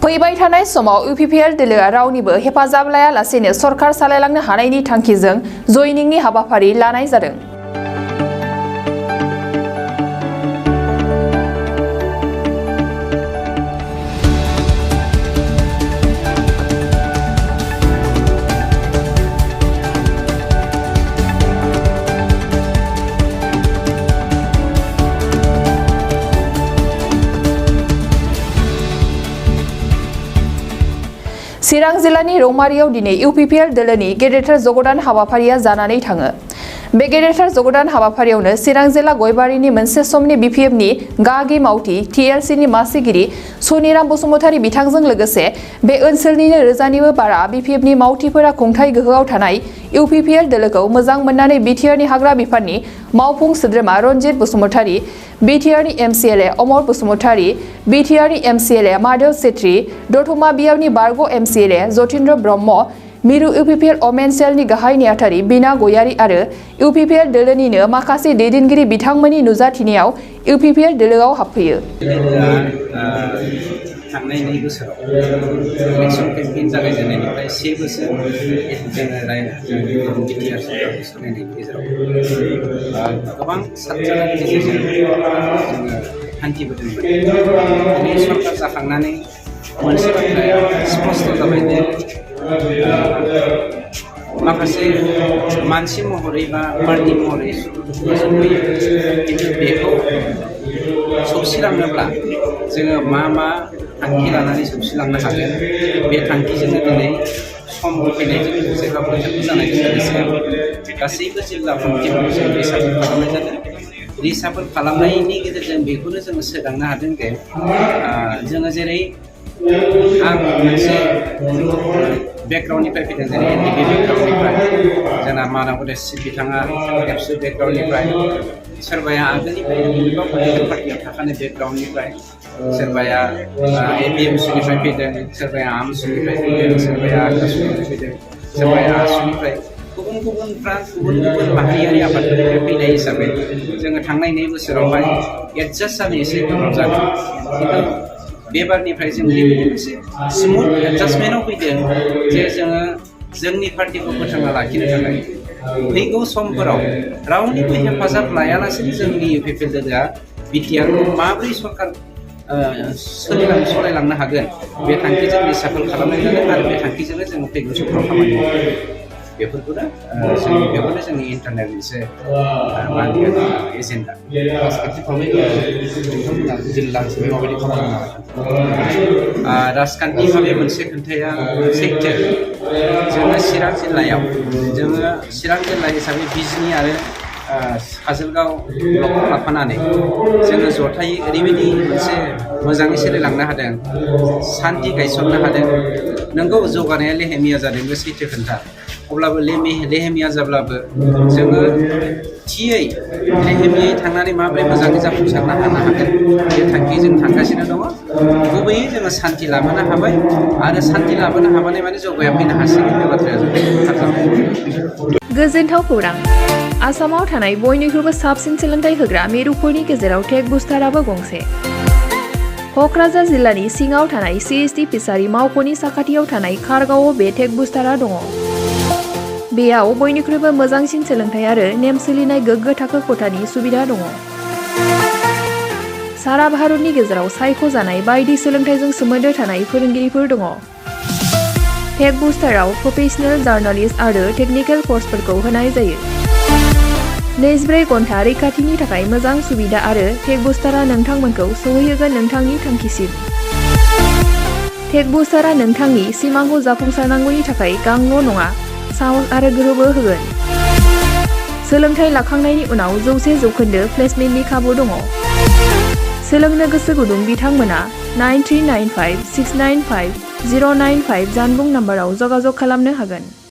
फैबाय थानाय समाव इउपिपिएल दोलोआ रावनिबो हेफाजाब लायालासेनो सरकार सालायलांनो हानायनि थांखिजों जयनिंनि हाबाफारि लानाय जादों। चिरां जिल्लानि रौमारियाव दिनै इउपिपिएल दोलोनि गेदेरथार जगदान हाबाफारिया जानानै थाङो। बे गेदेरथार जगदान हाबाफारियावनो चिरां जिल्ला गयबारिनि मोनसे समनि बिपिएफनि गागि मावथि टिएलसिनि मासिगिरि सनिराम बसुमतारी बिथांजों लोगोसे बे ओनसोलनिनो रोजानिबो बारा बिपिएफनि मावथिफोरा खुंथाय गोहोआव थानाय इउपिपिएल दोलोखौ मोजां मोननानै बिटिआरनि हाग्रा बिफाननि मावफुं सोद्रोमा रनजित बसुमतारी, बिटिआरनि एमसिएलए अमर बसुमतारी, बिटिआरनि एमसिएलए माधव सेत्री, दतमा बियावनि बारग' एमसिएलए जतीन्द्र ब्रह्म, मिरु इउपिपिएल अमेन सेलनि गाहाय नेहाथारि बिना गयारी आरो इउपिपिएल दोलोनिनो माखासे दैदेनगिरि बिथांमोननि नुजाथिनायाव इउपिपिएल दोलोआव हाबफैयो। थांनाय 2 बोसोराव इलेक्शन केम्पेइन जागायजेननायनिफ्राय 1 बोसोर जोङो बिटिआर सरकारखौ सालायनायनि गेजेराव गोबां सानजानायनि गेजेरजों जोङो हान्थिबोदोंमोन। दिनै सरकार जाखांनानै मोनसे बाथ्राया स्पष्ट जाबाय जे माखासे मानसि महरै बा पार्टी महरै सुखुजों फैयो, खिन्थु बेखौ सौसिलांनोब्ला जोङो मा थांखि लानानै सौसिलांनो हागोन, बे थांखिजोंनो दिनै सम फैनायजों लोगोसे बा बोथोर जानायजों लोगोसे गासैबो जिल्ला कमिटिफोरखौ जों रिसाफल खालामनाय जादों। रिसाफल खालामनायनि गेजेरजों बेखौनो जोङो सोदांनो हादों जे जोङो जेरै आं मोनसे बेकग्राउन्डनिफ्राय फैदों, जेरै एनडिपि बेकग्राउन्डनिफ्राय जोंना मानब देसिक बिथाङा एबसु बेकग्राउन्डनिफ्राय, सोरबाया आगोलनिफ्राय बबेबा पलिटिकेल पार्टियाव थाखानाय बेकग्राउन्डनिफ्राय, सोरबाया एपिएमसुनिफ्राय फैदों, सोरबाया आमसुनिफ्राय फैदों, सोरबाया आकासुनिफ्राय फैदों, सोरबाया आसुनिफ्राय, गुबुन माहारियारि आफादफोरनिफ्राय फैनाय हिसाबै जोङो थांनाय 2 बोसोरावहाय एडजास्ट जानो एसे गोब्राब जादों। खिन्थु बेबारनिफ्राय जों बेबायदि मोनसे स्मुथ एडजास्टमेन्टआव फैदों जे जोङो जोंनि पार्टिखौ फोथांना लाखिनो थाखाय फैगौ समफोराव रावनिबो हेफाजाब लायालासेनो जोंनि इउपिपिएल दोलोआ बिटिआरखौ माबोरै सरकार सालायलांनो हागोन, बे थांखिजों रिसाफल खालामनाय जादों आरो बे थांखिजोंनो जों फैगौ समफ्राव खामानि मावगोन। बेफोरनो जोंनि इन्टारनेट मोनसे एजेन्डा। राजखान्थि भाबै मोनसे खोन्थाया सैथो, जोङो चिरां जिल्ला हिसाबै बिजनि आरो काजलगाव ब्लकखौ लाफानानै जोङो जथायै ओरैबायदि मोनसे मोजाङै सोलिलांनो हादों, सान्थि गायसननो हादों। नोंगौ जौगानाया लेहेमिया जादों, बे सैथो खोन्था। अब्लाबो लेहेमिया जाब्लाबो जोङो थियै लेहेमियै थांनानै माबोरै मोजाङै जाफुंसारनो हागोन, बे थांखिजों थांगासिनो दङ। गुबैयै जोङो सान्थि लाबोनो हाबाय आरो सान्थि लाबोनो हाबानाय माने जौगाया फैनो हासिगोन, बे बाथ्राया जों गोजोनथाव खौरां। आसामाव थानाय बयनिख्रुइबो साबसिन सोलोंथाइ होग्रा मिरुफोरनि गेजेराव टेक बुस्टाराबो गंसे। क'क्राझार जिल्लानि सिङाव थानाय सिएसटि फिसारि मावख'नि साखाथियाव थानाय खारगावआव बे टेक बुस्टारा दङ। बेयाव बयनिख्रुइबो मोजांसिन सोलोंथाइ आरो नेम सोलिनाय गोग्गो थाखो खथानि सुबिदा दङ। सारा भारतनि गेजेराव सायख'जानाय बायदि सोलोंथाइजों सोमोन्दो थानाय फोरोंगिरिफोर दङ। टेक बुस्टाराव प्रफेशनेल, जार्नालिस्ट आरो टेकनिकेल कर्सफोरखौ होनाय जायो। 24 घन्टा रैखाथिनि थाखाय मोजां सुबिदा आरो टेक बुस्टारा नोंथांमोनखौ सौहैहोगोन नोंथांनि थांखिसिम। टेक बुस्टारा नोंथांनि सिमांखौ जाफुंसारनांगौनि थाखाय गांल' नङा, साहस आरो गोहोबो होगोन। सोलोंथाइ लाखांनायनि उनाव 100% प्लेसमेन्टनि खाबु दङ। सोलोंनो गोसो गुदुं बिथांमोना 9395 695 095 जानबुं नाम्बाराव जगाजग खालामनो हागोन।